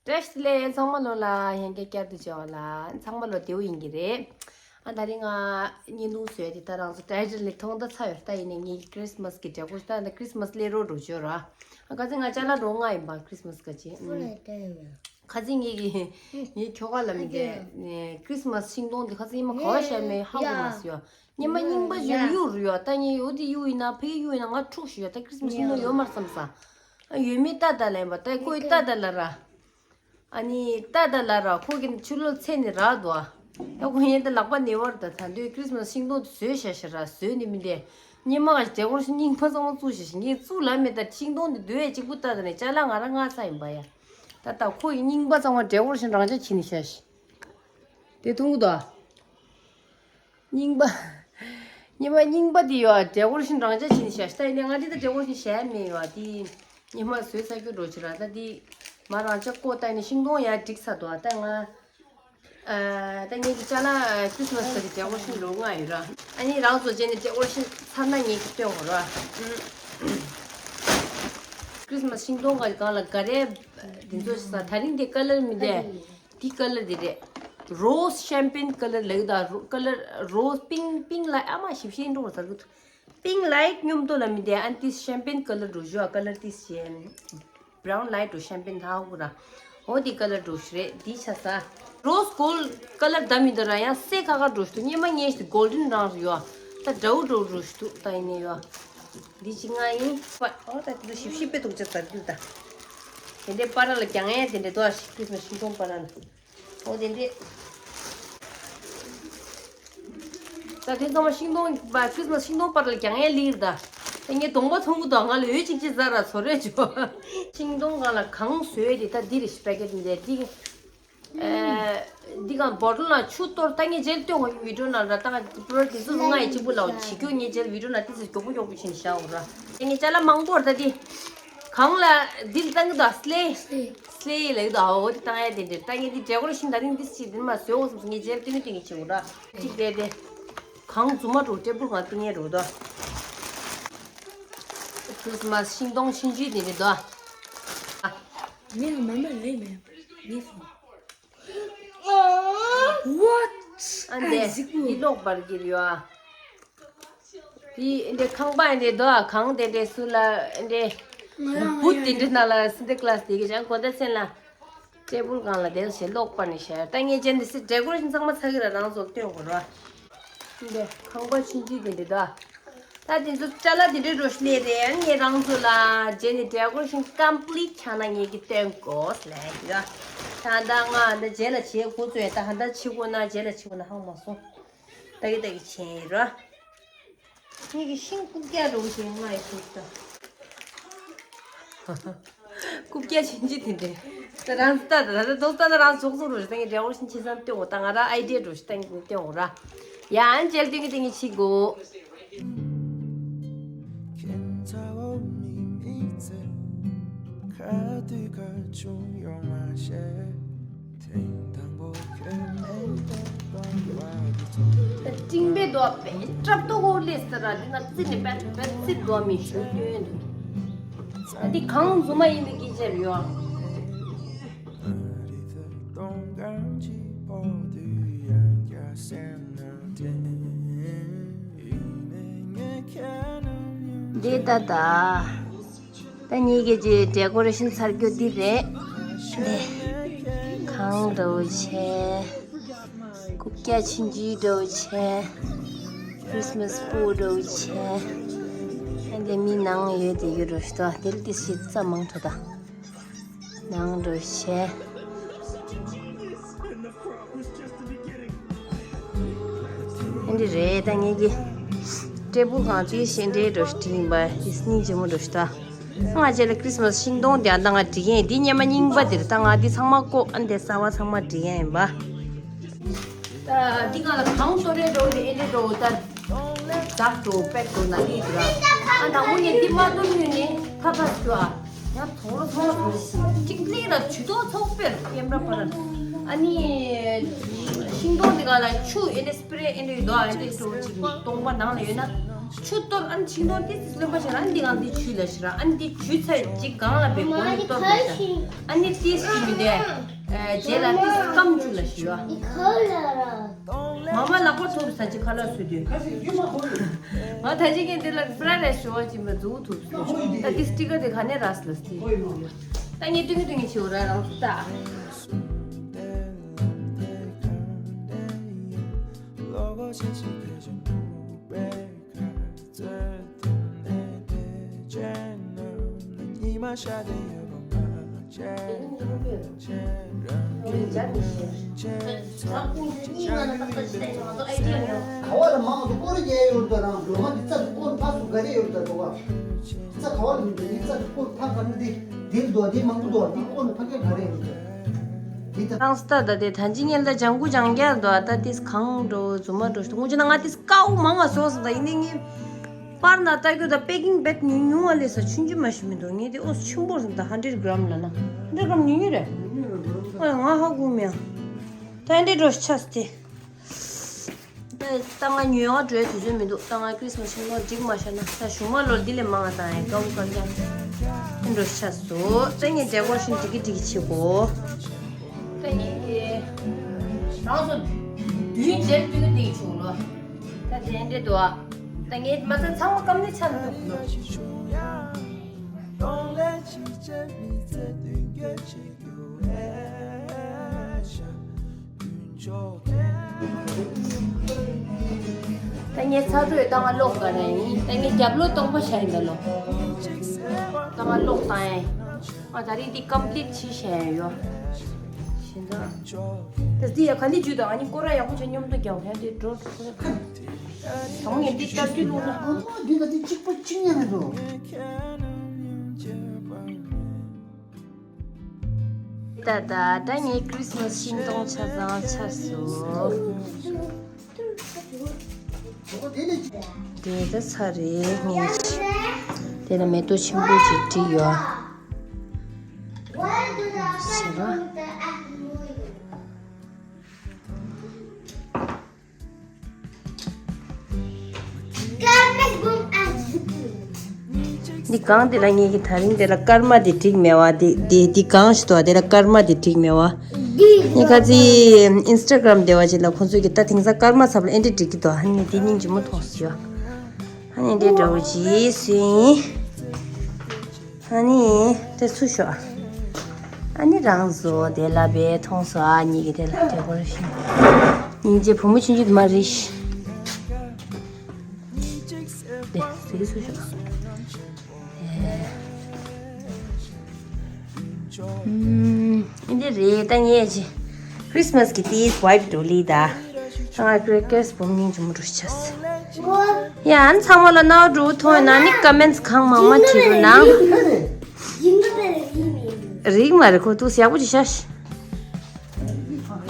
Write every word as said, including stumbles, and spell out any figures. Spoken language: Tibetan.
བཀྲ་ཤིས་བདེ་ལེགས། ཚང་མ་ལོ་ལ་ཡང་བསྐྱར་བསྐྱར་དུ་མཇལ་བ་ལ་ཚང་མ་ལོ་བདེ་པོ་ཡིན་གྱི་རེད། ཨ་ད་རིང་ང་བརྙན་ཐུང་བཟོས་ཏེ་ད་རང་ཚོ་ཊའི་ཊལ་ནས་མཐོང་ད་ཚར་ཡོད། ད་ཡིན་ནའི་ངའི་ཁི་རི་སི་མ་སི་གི་འབྲས་བུ་ད་ད་ཁི་རི་སི་མ་སི་སླེབས་རོགས་འགྲོ་བྱོས་ར། ཨ་ཁ་སང་ང་ཅ་ལག་འགྲོ་ང་ཡིན་པ་ཁི་རི་སི་མ་སི་ག་ཅི། ཁ་སང་ངེད་ཀྱི་ངའི་ཁྱོ་ག་ལ་མི་དེ་ཁི་རི་སི་མ་སི་ཤིང་སྡོང་དེ་ཁ་སང་ཉི་མ་ག་བ་བཞག་མེད་ཧ་གོ་མ་སོང་། ཉི་མ་རྙིང་པ་ཞིག་གཡུག་རུ་ཡོད། ད་ངས་འོ་དེ་གཡུག་ཡིན་ན་ཕ་གི་གཡུག་ཡིན་ན་ང་འཁྲུག་ཞུ་ཡོད། ད་ཁི་རི་སི་མ་སི་ཤིང་སྡོང་ཡོད་མ་རེད་བསམ་ས། ཨ་ཡོད་མེད་ལྟ་ལྟ་ལེན་པ་ད་ཁོས་ལྟ་ལྟ་ལ་ར། ཨ་ནི་ལྟ་ལྟ་ལ་ར་ཁོ་གི་ཕྱི་ལོགས་ཚེ་ནི་རག་འདུག་ཨ་ད་ཁོ་ཡན་ད་ལག་པ་ནེ་བར་ད་ད་འདོད་ཁི་རི་སི་མ་སི་ཤིང་སྡོང་དེ་བཟོས་ཤ་ཤ་ར་བཟོས་ནི་མི་འདས། སྙེ་མ་ག་འབྲས་སྐོར་ཤིང་རྙིང་པ་ཚང་མ་བཙུགས་ཤ་ཤ་ངས་བཙུགས་ལ་མེད། ད་ཤིང་སྡོང་དེ་འདོད་ཡ་གཅིག་པུ་ལྟ་ད་ནས་ཅ་ལག་ང་ར་ང་ཚ་ཡིན་པ་ཡ། ད་ད་ཁོ་ཡི་རྙིང་པ་ཚང་མ་འབྲས་སྐོར་ཤིང་རང་ཅག་ཁྱེར་ནི་ཤ་ཤ། དེ་མཐོང་གི་འདུག་ཨ། རྙིང་པ། རྙིང་པ་རྙིང་པ་དེ་ཡོད་ཨ། འབྲས་སྐོར་ཤིང་རང་ཅག་ཕྱིན་བཞག་ད་ཡིན་ནའི་ང་འདི་ད་འབྲས་སྐོར་ཤིང་བཞག་མེད་ཡོད་ཨ། དེ་རྙིང་པ་བཟོས་ཚར་རྒྱུ་འགྲོ་ཕྱིར་ར། ད་དེ་མ་རང་ཅག་བཀོག་ད་ཡིན་ནའི་ཤིང་སྡོང་ཡར་བསྒྲིགས་ཚར་འདུག་ཨ། ད་ང་ཨ་ད་ངེད་ཀྱི་ཅ་ལག་ཁྲིས་མ་སི་གི་འབྲས་སྐོར་ཤིང་ལོ་ལྔ་ཡོད་ར། ཨ་ནི་རང་ཚོ་རྗེས་ནས་འབྲས་སྐོར་ཤིང་ཚར་ན་ངེད་ཀྱི་སྟོན་དགོས་ར། ཁྲིས་མ་སི་ཤིང་སྡོང་གི་སྒང་ལ་ག་རེ་འདི་ཚོ་ཞིག་ས། ད་རིང་དེ་ཀ་ལར་མི་འདྲ། འདི་ཀ་ལར་འདི་རེད། རོ་སི་ཤམ་པེན་ཀ་ལར་ལབ་ཀྱི་འདུག་རོ་ཀ་ལར་རོ་སི་པིང་པིང་ལ་ཨ་མ་ཞིབ་ཞིབ་འགྲོ་ཟེར་གི་འདུག་པིང་ལའིཊ་སྙོམས་དོ་ལ་མི་འདྲ། ཨན་ཏིས་ཤམ་པེན་ཀ་ལར་འགྲོ་ཞུ་ཨ། ཀ་ལར་ཏིས་ཤེ་བྷ་རའུན་ལའིཊ་འགྲོ་ཤམ་པེན་ཐག་གུ་ར། འོ་འདི་ཀ་ལར་འགྲོ་ཞུ་རེད། འདི་ཆ་ས། རོ་སི་གོལ་ཀ་ལར་ད་མི་འདུག་ར། ཡང་སེ་ཁ་ཁ་འགྲོ་ཞུ་འདུག་སྙེ་མ་ཉེ་ཞིག་གོལ་ཌན་རང་རེད་ཡོ། ད་འདྲ་བོ་འགྲོ་འགྲོ་ཞུ་འདུག་ད་ཡིན་ནའི་ཡོ། འདི་ཅི་ང་ཡིན་པ། ཨོ་ད་དེ་ཚོ་ཞིབ་ཞིབ་དཔེ་ཐུག་ཅག་ཟ་རྒྱུ་ད། དེ་འདྲའི་པ་ར་ལ་རྒྱང་ཡས་དེ་འདྲའི་དོ་ཨ་ཤི་ཁྲིས་མ་སི་ཤིང་སྡོང་པ་ར་ལ། ཨོ་དེ་འདྲའི། ད་དེ་ཚང་མ་ཤིང་སྡོང་པ་ཁྲིས་མ་སི་ཤིང་སྡོང་པ་ར་ལ་རྒྱང་ཡས་ལིར་ད། ད་ངས་གདོང་པ་མཐོང་གི་འདུག་ང་ལ་འོད་ཅིག་ཅིག་ཟ་ར་ཚོ་རེ་ཅོ། ཤིང་སྡོང་སྒང་ལ་གང་བཟོས་དེ་ད་འདི་རེ་ཞིག་པེ་ཀེ་ཊི་མི་རེད་འདི། ཨེ། འདི་གང་བོ་ཊལ་ནང་ཆུ་གཏོར་ད་ངས་རྗེས་བཏོན་གོ་བི་ཌིའོ་ནང་ལ་ད་པུ་རོ་དེ་ཚོ་ང་ཡི་གཅིག་པུ་ལ་བྱེད་རྒྱུ་ངས་རྗེས་བི་ཌིའོ་ནང་ཏི་ཙི་མགྱོགས་པོ་མགྱོགས་པོ་ཕྱིན་བཞག་འོ་ར། དེ་ངས་ཅ་ལག་མང་པོ་ར་ད་དེ། གང་ལ་འདི་ལ་བཏང་གི་འདུག་སི་ལེ། སི་ལེ་ལབ་གི་འདུག་འོ་དེ་བཏང་ཡ་དེ་འདྲ་ད་ངས་འདི་འབྲས་སྐོར་ཤིང་ད་རིང་འདི་སི་འདི་མ་བཟོས་འོ་སོང་ངས་རྗེས་བཏོན་གི་བཏོན་གི་བྱེད་འོ་ར། གཅིག་དེ་དེ། གང་རྫུན་མ་འགྲོ་ཊེ་བུལ་གང་བཏིང་ཡ་འགྲོ་ད། ཁྲིས་མ་སི་ཤིང་སྡོང་ཆུང་ཆུང་དེ་འདྲ་འདུག་མེད་མ་མ་ལེ་མེད། What? ཨ་འདྲ་གཟིགས་པོ། འདི་ལོག་པར་གྱུར་ཡོད་ཨ། འདི་འདྲ་ཁང་པ་འདྲ་འདུག་ཨ། གང་དེ་འདྲ་སུ་ལ་འདྲ། ང་རང་བུ་དེ་འདྲ་ན་ལ་སི་ཏེ་ཀ་ལ་སི་དེ་གི་ཅང་གོ་ད་སེན་ལ། ཊེ་བུལ་སྒང་ལ་དེ་ཞེ་ལོག་པ་ནི་ཞེ་ད་ངས་ཅན་དེ་སི་ཌེ་ཀོ་རེ་ཤིན་ཚང་མ་ཚ་གི་ར་རང་ཚོ་སྟོན་དགོས་ར། འདྲ་ཁང་པ་ཆུང་ཆུང་དེ་འདྲ་འདུག་ད་དེ་ཚོ་ཅ་ལག་དེ་འདྲའི་རོ་ཤི་ལེ་རེད། ཨ་ནི་ངས་རང་ཚོ་ལ་རྗེས་ནས་ཌེ་ཀོ་རེ་ཤིན་ཀམ་པི་ལིཊ་ཆགས་ན་ངས་ཀྱི་སྟོན་དགོས་ལས་ཡོད། ད་ལྟ་ང་འདི་རྗེས་ལ་བྱེད་འགོ་བཙུགས་ཡ། ད་ཧ་ད་ཕྱི་གོ་ན་རྗེས་ལ་ཕྱི་གོ་ན་ཧང་མ་སོང་། ད་གི་ད་གི་ཆེན་ཡིན་ར། ངས་ཀྱི་ཤིང་རྐུབ་བཀྱག་རུ་ཞིག་ང་ཡི་ཐུག་ད། རྐུབ་བཀྱག་ཆེན་ཆེ་དེ་འདྲས། ད་རང་ད་ད་ད་ད་ད་ད་རང་ཚོགས་གཙོ་རུ་ཞིག་ད་ངས་འབྲས་བུ་ཤིན་ཆེ་སམ་སྟོན་འོ། ད་ང་ར་ཨའི་ཌི་ཡ་རུ་ཞིག་ད་ངས་སྟོན་འོ་ར། ཡ་ཨན་ཇེལ་སྟོན་གི་སྟོན་གི་ཕྱི་གོ། སྤྲིན་པའི་རྡོ་པས་སྲབ་ཏོག་གོ་ལས་ཟེར་ར། འདི་ན་རྩི་ནས་པད་པད་རྩི་རྡོ་མི་ཞུ་སྟོན་འདུག་འདི་གང་རྫུན་མ་ཡིན་མིན་སྐད་ཆ་རེད་ཡོ། འདི་ད་ད། ད་ངེད་ཀྱི་ཅིག་ཌེ་ཀོ་རེ་ཤིན་ཚར་རྒྱུ་འདི་རེད། འདི་གང་འདྲ་བོ་བྱས། རྐུབ་བཀྱག་ཆུང་ཆུང་འདྲ་བོ་བྱས། ཁྲིས་མས་སྤོ་འདྲ་བོ་བྱས། ཨ་འདི་མི་ནང་ཡོད་དེ་ཡོད་འགྲོ་ཞིག་ད་དེ་ལ་དེ་ཞིག་རྩ་མང་དྲགས་ད། ནང་འགྲོ་བྱས། ཨེ་འདྲ་རེད། ད་ངེད་ཀྱི་སྤྲེལ་པོ་གང་ཅིའི་ཤེས་འདྲེ་འགྲོ་ཞིག་བྲིས་ཡིན་པ་དེ་སྙིང་རྗེ་མོ་འགྲོ་ཞིག་ད། ང་རྗེས་ལ་ཁྲིས་མས་ཤིང་སྡོང་དེ་ཨ་ད་ང་བྲིས་ཡིན། འདི་སྙེ་མ་རྙིང་པ་དེ་རེད། ད་ང་འདི་ཚང་མ་བཀོག་ཨ་འདི་གསར་པ་ཚང་མ་བྲིས་ཡིན་པ། ད་འདི་གང་ལ་གང་གཏོར་རེ་འགྲོ་དེ་ཨེ་འདྲ་འགྲོ་ད། འདག་འགྲོ་པད་འགྲོ་ན་ལི་འགྲོ་ར། ཨ་དང་པོ་ནས་འདི་མ་གཏོར་ནས་ནས་ཐ་ཐ་ཞུ་ཨ། ཡང་ཐོང་རོ་ཐོང་རོ་ཐོང་རོ་ཅིག་ལི་ར་ཇུས་གཏོགས་ཚོགས་པེར་ཡེམ་ར་པ་ར། ཨ་ནི་ཤིང་སྡོང་འདི་ག་ལ་ཆུ་ཨེ་ནི་སི་པི་རེ་ཨེ་ནི་ཡོད་དོ། ཨེ་ནི་འགྲོ་ཅིག་སྟོང་པ་ནང་ལ་ཡོད་ན་ ཆུ་གཏོར་ཨན་ཆིང་ཏོང་ཏིས་ཏིས་རློན་པ་ཞིག་རང་འདི་གང་འདི་ཆུ་ལ་ཞིག་ར་ཨན་འདི་ཆུ་ཚ་ཅིག་གང་ལ་བེ་གོ་ནི་གཏོར་ལ་ཞིག་ཨན་ནི་ཏིས་ཀྱི་མི་དེ་རྗེས་ལ་ཏིས་སྐམ་ཆུ་ལ་ཞིག་ཡོ། མ་མ་ལག་པ་ཐོབ་ས་ཅི་ཁ་ལག་སུ་དུས། ང་ད་ཅི་གིན་འདི་ལ་ཕྲ་རེ་ཞུ་བ་ཅི་མ་ཛུ་ཐུབ་སུ། ད་ཏིས་ཏི་ཀ་དེ་ག་ནས་ར་སི་ལ་སྟི། ད་ངས་ཏུང་ཏུང་ཆེ་བ་ར་རང་སུ་ད། ག་བ་ལ་མང་དུ་སྐོར་རྒྱག་ཡོད་དོ་རང་ལོ་མ་འདི་རྩ་དུ་སྐོར་ཕ་སུ་ག་རེ་ཡོད་དོ་རོ་བ། རྩ་ག་བ་ལ་མི་འདུག་ནི་རྩ་དུ་སྐོར་ཕ་ག་ནི་འདི་འདིར་འདུག་འདི་མང་པོ་འདུག་འདི་སྐོར་ཕ་ག་ག་རེ་ཡོད་དོ། ཏང་སྟ་ད་དེ་ཐན་ཅི་ཉལ་ད་ལྗང་གུ་ལྗང་རྒྱལ་དོ་ད་ཏིས་གང་འགྲོ་རྫུན་མ་འགྲོ་ཞིག་ངུ་ཅི་ན་ང་ཏིས་ཀའུ་མང་ང་སོ་སོ་ད་ཡིན་ནི་ངི་པར་ན་ལྟ་རྒྱུ་ད་པེ་ཀིང་བེད་ཉུང་ཉུང་བ་ལས་ས་ཆུན་ཆུན་མ་ཞིག་མི་འདུག་ངས་དེ་ཨོ་ཆུན་པོ་རུ་ད་ཧན་ཌེད་གྷ་རམ་ལ་ན་ཧན་ཌེད་གྷ་རམ་ཉུང་ཉུང་རེད། ཨོ་ང་ཧ་གོ་མེད། ད་ཧན་ཌེད་འགྲོ་ཆ་སྟེ། ད་ང་ཉོས་ང་འགྲོའི་དུས་ཚོད་མི་འདུག་ད་ང་ཁྲིས་མ་ཤིང་ལོ་འགྲིག་མ་ཤ་ན་ད་གཞུག་མ་ལོ་འདི་ལས་མང་ང་དང་ཡང་ཀའུ་ཀ་རྒྱ་འགྲོ་ཆ་སོ། ད་ངས་འདྲ་སྐོར་ཤིང་འགྲིག་གི་འགྲིག་གི་བྱེད་གོ། ད་ངས་དེ་རང་སོ་དུས་འཇལ་དུས་འདི་ཆུང་ལོ། ད་དེ་འདྲ་འདུག་ཨ། ད་ངས་མ་ཚད་ཚང་མ་སྐམ་ནས་ཆ་ན་འདུག་ལོ། ད་ངས་ཚ་དྲོད་ད་ང་ལོག་ག་རེ་ཡིན། ད་ངས་རྒྱབ་ལོག་སྟོང་པ་བྱ་ཡིན་ད་ལོ། ད་ང་ལོག་བཏང་ཡིན། ང་ད་རིང་འདི་ཀམ་པི་ལིཊ་བྱེད་བྱས་ཡོད། ཞེ་འདྲ། ད་འདི་ཡ་ག་ལི་ཇུ་ད་ང་ནི་སྐོར་ར་ཡག་པོ་བྱས་སྙོམ་དུ་རྒྱག་ཧན་དེ་འགྲོ་འགྲོ་ཁོ་ར་ཁ། ད་ངས་འདི་ལྟ་རྒྱུ་ལུགས་ན། འདི་ད་འདི་གཅིག་པ་གཅིག་ཉན་མི་འདུག་ད་ད་ད་ངའི་ཁྲིས་མ་སི་ཤིང་སྡོང་ཆ་ཚང་ཆ་སོ། དེ་ད་ཚ་རེད་ངས། དེ་ལ་མེ་ཏོག་ཆེན་པོ་ཅིག་བྲིས་ཡོད། ཟེར་བ། འདི་གང་དེ་ལ་ངེད་ཀྱི་ད་རིང་དེ་ལ་སྐར་མ་དེ་འགྲིག་མེད་བ། དེ་དེ་འདི་གང་ཞིག་འདུག་དེ་ལ་སྐར་མ་དེ་འགྲིག་མེད་བ། ངས་ཁ་ཚི་ཨིན་སི་ཊ་གྷ་རམ་དེ་བ་ཅིག་ལ་ཁོང་ཚོས་ཀྱི་ད་དེང་སང་སྐར་མ་ཚབ་ལ་ཨེ་འདྲ་འགྲིག་གི་འདུག་ཧ་ནི་དེ་སྙིང་རྗེ་མོ་མཐོང་སོང་། ཧ་ནི་འདྲ་འདྲ་བོ་ཅིག་སུ་ཡིན། ཨ་ནི་དེ་སུ་ཤོག་ཨ་ནི་རང་བཟོ་དེ་ལ་བས་མཐོང་སོ་ཨ་ནི་གི་དེ་ལ་དེ་གོ་རེ་ཤི། སྙིང་རྗེ་བུ་མོ་ཆུང་ཆུང་དེ་མ་རེད་ཤི། དེ་སུ་གི་སུ་ཤོག་ཨེ་འདི་རེད་ད་ངས་ཅི། Christmas གི་དེའི་ཝའིབ་འགྲོ་ལི་ད། ང་ཀྲེ་ཀེར་སི་བུམ་སྙིང་རྗེ་མོ་འགྲོ་ཆས། ཡ་ཨ་ནི་ཚང་མ་ལ་རྣ་བ་འགྲོ་ཐོང་ཡིན་ན་ནི་ཀ་མེན་ཊི་གང་མང་མང་བྲིས་རོགས་གནང་། རིག་མ་རེད་ཁོ་ཏུས་ཡག་པོ་ཅིག་ཤ་ཤ།